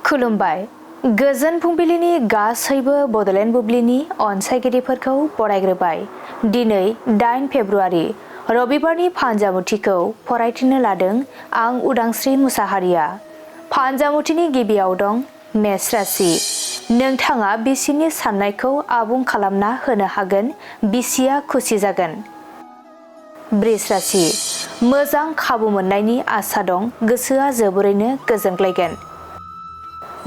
खुलुमबाय गोजोन फुंबिलिनि गासैबो बड'लेण्ड बुब्लिनि अनसायगिरिफोरखौ बरायग्रोबाय। दिनै 8 फेब्रुआरि रबिबारनि फानजामुथिखौ फरायथिनो लादों आं उदांस्रि मुसाहारिया। फानजामुथिनि गिबियाव दं मेष राशि। नोंथाङा बिसिनि साननायखौ आबुं खालामना होनो हागोन, बिसिया खुसि जागोन। बृष राशि। मोजां खाबु मोननायनि आसा दं, गोसोआ जोबोरैनो गोजोनग्लायगोन।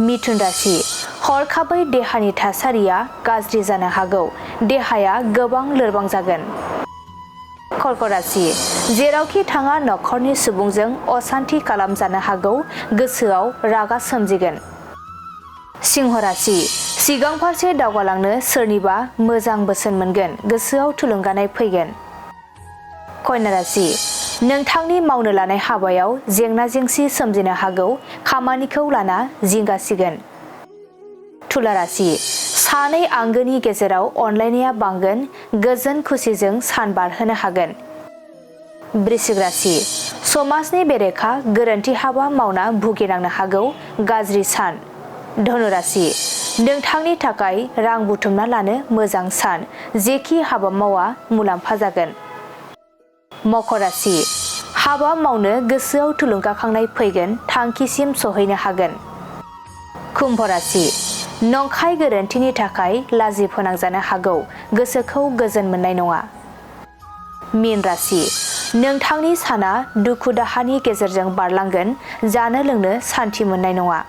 मिथुन राशि। हरखाबै देहानि थासारिया गाज्रि जानो हागौ, देहाया गोबां लोरबां जागोन। कर्क राशि। जेरावखि थाङा नखरनि सुबुंजों असान्थि खालामजानो हागौ, गोसोआव रागा सोमजिगोन। सिंह राशि। सिगां फारसे दावगालांनो सोरनिबा मोजां बोसोन मोनगोन, गोसोआव थुलुंगानाय फैगोन। कन्या राशि। नोंथांनि मावनो लानाय हाबायाव जेंना जेंसि सोमजिनो हागौ, खामानिखौ लाना जिंगासिगोन। तुला राशि। सानै आंगोनि गेजेराव अनलायनाया बांगोन, गोजोन खुसिजों सान बारहोनो हागोन। वृश्चिक राशि। समाजनि बेरेखा गोरोन्थि हाबा मावना भुगिनांनो हागौ, गाज्रि सान। धनु राशि। नोंथांनि थाखाय रां बुथुमना लानो मोजां सान, जेखि हाबा मावा मुलाम्फा जागोन। मकर राशि। हाबा मावनो गोसोआव थुलुंगाखांनाय फैगोन, थांखिसिम सहैनो हागोन। कुम्भ राशि। नंखाय गोरोन्थिनि थाखाय लाजि फोनांजानो हागौ, गोसोखौ गोजोन मोननाय नङा। मीन राशि। नोंथांनि साना दुखु दाहानि गेजेरजों बारलांगोन, जानो लोंनो सान्थि मोननाय नङा।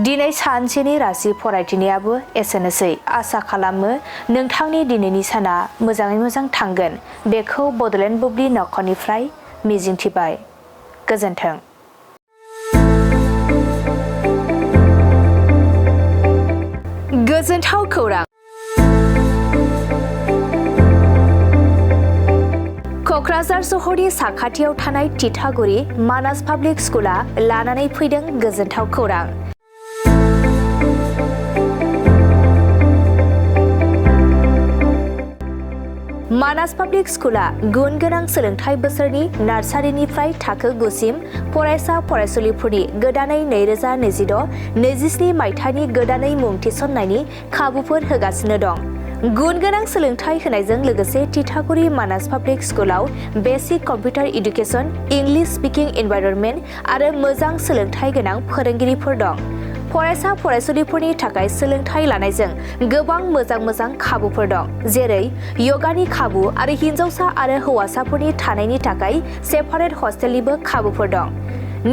दिनै सानसेनि राशि फरायथिनायाबो एसेनोसै। आसा खालामो नोंथांनि दिनैनि साना मोजाङै मोजां थांगोन, बेखौ बड'लेण्ड बुब्लि नखरनिफ्राय मिजिंथिबाय। गोजोन्थों। गोजोनथाव खौरां। क'क्राझार सहरनि साखाथियाव थानाय तितागुरि मानास पाब्लिक स्कुला लानानै फैदों गोजोनथाव खौरां। मानास पाब्लिक स्कुला गुन गोनां सोलोंथाइ बोसोरनि नार्सारिनिफ्राय थाखो 9 सिम फरायसा फरायसुलिफोरनि गोदानै 2026-27 मायथाइनि गोदानै मुं थिसननायनि खाबुफोर होगासिनो दं। गुन गोनां सोलोंथाइ होनायजों लोगोसे तितागुरि मानास पाब्लिक स्कुलाव basic computer education, English speaking environment आरो मोजां सोलोंथाइ गोनां फोरोंगिरिफोर दं। फरायसा फरायसुलिफोरनि थाखाय सोलोंथाइ लानायजों गोबां मोजां खाबुफोर दं, जेरै यगानि खाबु आरो हिन्जावसा आरो हौवासाफोरनि थानायनि थाखाय सेपारेट हस्टेलनिबो खाबुफोर दं।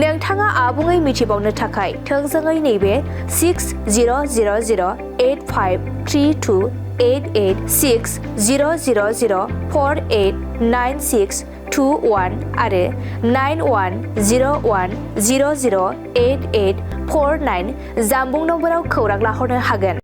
नोंथाङा आबुङै मिथिबावनो थाखाय थोंजोङै नैबे 600083238600048962 आरो 9101008849 जानबुं नम्बराव खौरां लाहरनो हागोन।